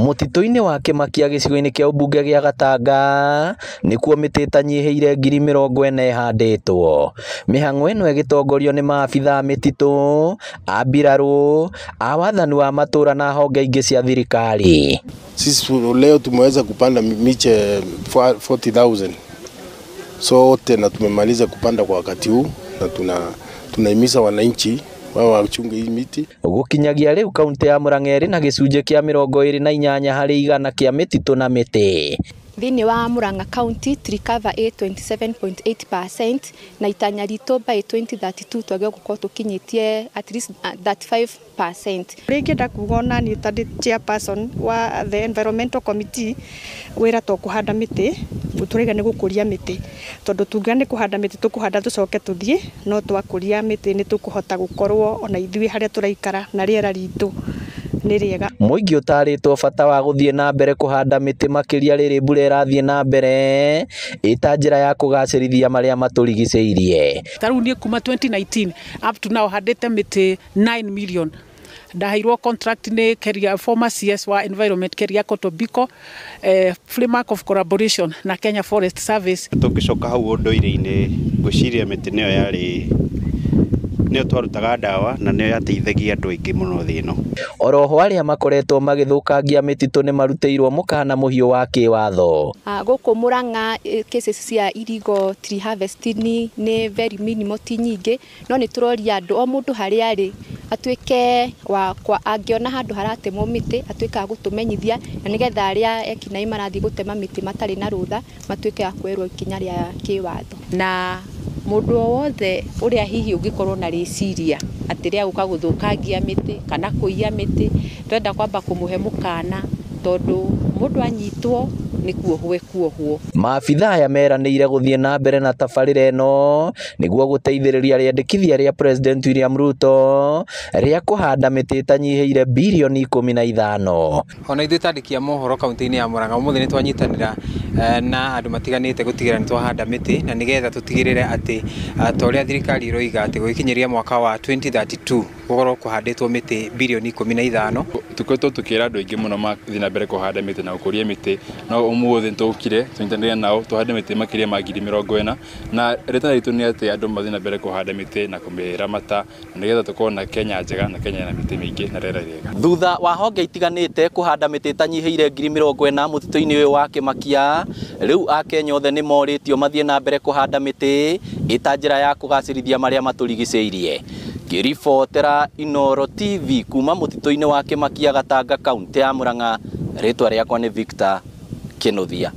Mũtitũ-inĩ wa Kĩmakia gĩcigo-inĩ kĩa ũmbunge gĩa Gatanga nĩkuo mĩtĩ ĩtanyihĩire 40,000 ĩhandĩtwo. Mĩhang'o ĩno ĩgĩtongorio nĩ maabithaa a mĩtitũ, a mbirarũ, a wathani wa matũra na honge ingĩ cia thirikari. Sisi leo tumeweza kupanda miche 40,000 sote na tumemaliza kupanda kwa wakati huu na tunahimiza wananchi wao wachunge hii miti. Gũkinyagia rĩu kaunti ya Murang'a ĩrĩ na gĩcunjĩ kĩa 28% kĩa mĩtitũ na mĩtĩ. Thĩinĩ wa Murang'a County tree cover ĩ 27.8% na itanya ritũ by 2032 twagĩrĩirwo gũkorwo tũkinyĩtie at least 35%. Ũrĩa ingĩenda kuga ona niĩ ta ndĩ chairperson wa the environmental committee, wĩra to kũhanda mĩtĩ, tũraiga nĩ gũkũria mĩtĩ, tondũ tungiuga nĩ kũhanda mĩtĩ tũkũhanda tũcoke tũthiĩ, no twakũria mĩtĩ nĩ tũkũhota gũkorwo ona ithuĩ harĩa tũraikara na rĩera ritũ nĩ rĩega. Mũingĩ ũtarĩtwo bata wa gũthiĩ na mbere kũhanda mĩtĩ makĩria rĩrĩ mbura ĩrathiĩ na mbere ĩta njĩra ya kũgacĩrithia marĩa matũrigicĩirie. Ta rĩu niĩ kuma 2019 up to now handĩte mĩtĩ 9 million. Ndaheirwo contract nĩ Keria, former CS wa environment Keriako Tobiko, framework of collaboration na Kenya Forest Service. Tũngĩcoka hau ũndũire-inĩ, ngwĩciria mĩtĩ nĩyo yarĩ nĩyo twarutaga ndawa na nĩyo yateithagia andũ aingĩ mũno thĩ ĩno. Oroho arĩa makoretwo magĩthũkangia mĩtitũ nĩ marutĩirwo mũkana mũhiũ wa kĩwatho. Gũkũ Murang'a cases cia illegal tree harvesting nĩ very minimal, ti nyingĩ, no nĩ tũroria andũ o mũndũ harĩa arĩ atuĩke wa kwa angĩona handũ haratemwo mĩtĩ atuĩke wa gũtũmenyithia, na nĩgetha arĩa ekinaĩ marathiĩ gũtema mĩtĩ matarĩ na rũtha matuĩke a kuoerwo ikinya rĩa kĩwatho. Na mũndũ o wothe ũrĩa hihi ũngĩkorwo na rĩciria atĩ rĩa gũka gũthũkangia mĩtĩ kana kũiya mĩtĩ, twenda kwamba kũmũhe mũkana, tondũ mũndũ anyitwo nĩ kuohwo ekuohwo. Maabithaa aya meranĩire gũthiĩ na mbere na tabarĩra ĩno nĩguo gũteithĩrĩria rĩendekithia rĩa President William Ruto rĩa kũhanda mĩtĩ ĩtanyihĩire birioni 15. Ona ithuĩ ta andĩki a mohoro kaunti-inĩ ya Murang'a ũmũthĩ nĩ twanyitanĩra na andũ matiganĩte gũtigĩrĩra nĩ twahanda mĩtĩ, na nĩgetha tũtigĩrĩre atĩ ta ũrĩa thirikari ĩroiga atĩ gũgĩkinyĩria mwaka wa 2032 gũkorwo kũhandĩtwo mĩtĩ birioni 15. Tũkoretwo tũkĩra andũ aingĩ mũno mathiĩ na mbere kũhanda mĩtĩ na gũkũria mĩtĩ, no ũmũthĩ nĩtũkire tũnyitanĩre nao tũhande mĩtĩ makĩria ma 40,000, na rĩtana ritũ nĩ atĩ andũ mathiĩ na mbere kũhanda mĩtĩ na kũmĩramata na nĩgetha tũkorwo na Kenya njega na Kenya ĩna mĩtĩ mĩingĩ na rĩera rĩega. Thutha wa honge itiganĩte kũhanda mĩtĩ ĩtanyihĩire 40,000 mũtitũ-inĩ ũyũ wa Kĩmakia, rĩu akenya othe nĩ morĩtio mathiĩ na mbere kũhanda mĩtĩ ĩta njĩra ya kũgacĩrithia marĩa matũrigicĩirie. Ngĩribotera Inooro TV kuma mũtitũ-inĩ wa Kĩmakia Gatanga, kaunti ya Murang'a, rĩtwa rĩakwa nĩ Victor Kĩnuthia.